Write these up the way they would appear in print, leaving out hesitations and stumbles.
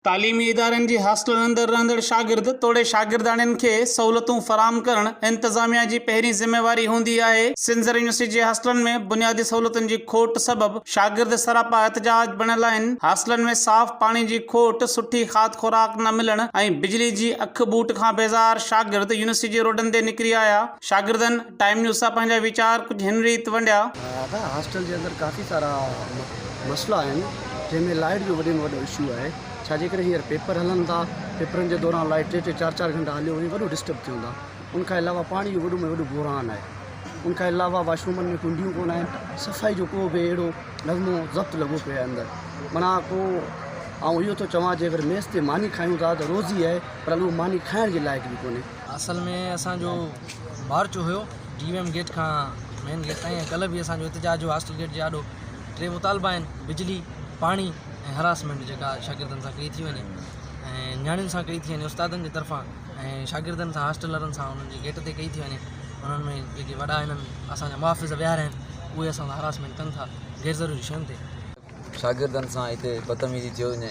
تعليمي ادارن جي هاسٽلن اندر رهندڙ شاگرد توڙي شاگردياڻين کي سهولتون فراهم ڪرڻ انتظاميا جي پهرين ذميواري هوندي آهي. سنڌ زرعي يونيورسٽي جي هاسٽلن ۾ بنيادي سهولتن جي کوٽ سبب شاگرد سراپا احتجاج بڻيل آهن. هاسٽلن ۾ صاف پاڻي جي کوٽ، سٺي کاڌ خوراڪ نه ملڻ ۽ بجلي جي اک ٻوٽ کان بيزار شاگرد يونيورسٽي جي روڊن تي نڪري آيا. شاگردن ٽائيم نيوز سان پنهنجا ويچار ڪجهه هن ريت ونڊيا. ادا هاسٽل جي اندر ڪافي سارا مسئلا آهن جنهن ۾ لائيٽ جو وڏي ۾ وڏو اشو آهي ڇا جي ڪري هينئر پيپر هلن ٿا پيپرن جي دوران لائيٽ ٽي ٽي چار چار گهنٽا هليو وڃي وڏو ڊسٽرب ٿيون ٿا ان کان علاوه پاڻي جو وڏو ۾ وڏو بحران آهي ان کان علاوه واش رومن ۾ ڪنڊيون ڪونه آهن صفائي جو ڪو به اهڙو نظم و ضبط لڳو پيو آهي اندر معنيٰ ڪو آئون اهو ٿو چوان جي اگر ميس تي ماني کايون ٿا ته روزي آهي پر اهو ماني کائڻ جي لائق به ڪونهي. اصل ۾ اسان جو مارچ هيو ڊي ايم گيٽ کان مين گيٽ تائين ۽ ڪلهه به اسان جو احتجاج هو هاسٽل گيٽ جي آڏو ٽي مطالبا آهن بجلي پاڻي ۽ هراسمينٽ جيڪا شاگردن سان ڪئي ٿي وڃي ۽ نياڻين سان ڪئي ٿي وڃي استادن جي طرفان ۽ شاگردن سان هاسٽلرن سان انهن جي گيٽ تي ڪئي ٿي وڃي انهن ۾ جيڪي وڏا هنن اسان جا محافظ ويهاريا آهن اهي اسان سان هراسمينٽ ڪن ٿا غير ضروري شين تي. شاگردن سان هتي بدتميزي ٿيو وڃي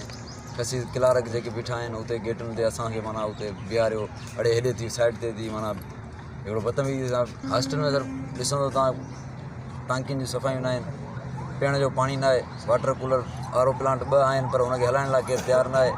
خسيس ڪلارڪ جيڪي بيٺا آهن اتي گيٽن تي اسان کي معنيٰ اتي بيهاريو اڙي هيڏي ٿي سائيڊ تي ٿي معنيٰ هڪڙو بدتميزي سان هاسٽل ۾ سر ڏسندو تان ٽانڪين جون صفايون نه آهن پيئڻ جو پاڻي نه آهي water cooler R O plant ٻه آهن پر ان کي هلائڻ لاء ڪير تيار نه آهي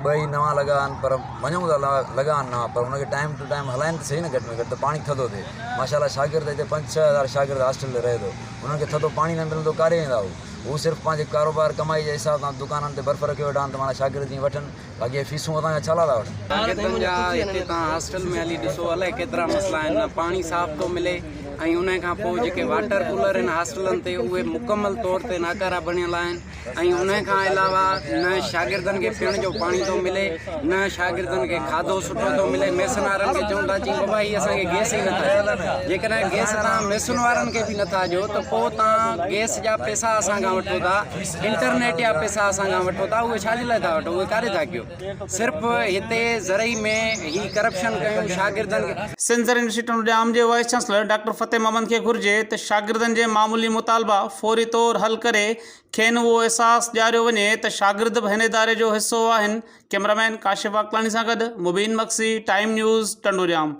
ٻه ئي نوان لڳا آهن پر مڃون ٿا لڳا آهن نوان پر ان کي ٽائيم ٽو ٽائيم هلائن ته صحيح نه گهٽ ۾ گهٽ ته پاڻي ٿڌو ٿئي ماشاء الله شاگرد هتي پنج ڇهه هزار شاگرد هاسٽل ۾ رهي ٿو انهن کي ٿڌو پاڻي نه ملندو ڪاڏي ويندا هو هو صرف پنهنجي ڪاروبار ڪمائي جي حساب سان دڪانن تي برف رکيو ويٺا آهن ته معنيٰ شاگرد جيئن وٺن باقي اهي فيسون اسان کان ڇا لاء ٿا وٺن. شاگردن جا هتي توهان هاسٽل ۾ هلي ڏسو الائي ڪيترا مسئلا آهن نه پاڻي صاف ٿو ملي ۽ ان کان پوء جيڪي واٽر ڪولر آهن هاسٽلن تي اهي مڪمل طور تي ناڪارا بڻيل آهن ۽ ان کان علاوه نه شاگردن کي پيئڻ جو پاڻي ٿو ملي نه شاگردن کي کاڌو سٺو ٿو ملي ميسن وارن کي چئون ٿا چي بابا هي اسان کي گئس ئي نٿا ڏين جيڪڏهن گئس توهان ميسن وارن کي به نٿا ڏيو ته پوء توهان گئس جا پئسا اسان کان وٺو ٿا انٽرنيٽ جا پئسا اسان کان وٺو ٿا اهي ڇا جي لاء ٿا وٺو اهي ڪاڏي ٿا ڪيو صرف هتي زرعي ۾ هي ڪرپشن ڪيون شاگردن کي. سنڌ زرعي يونيورسٽي ٽنڊوڄام جي vice chancellor doctor Fateh Muhammad کي گهرجي ته شاگردن جي معمولي مطالبا فوري طور حل ڪري کين اهو احساس ڏياريو وڃي ته شاگرد به هن اداري جو حصو آهن، ڪئميرا مين ڪاشف واڪلاڻي سان گڏ مبين مگسي، ٽائيم نيوز، ٽنڊوڄام.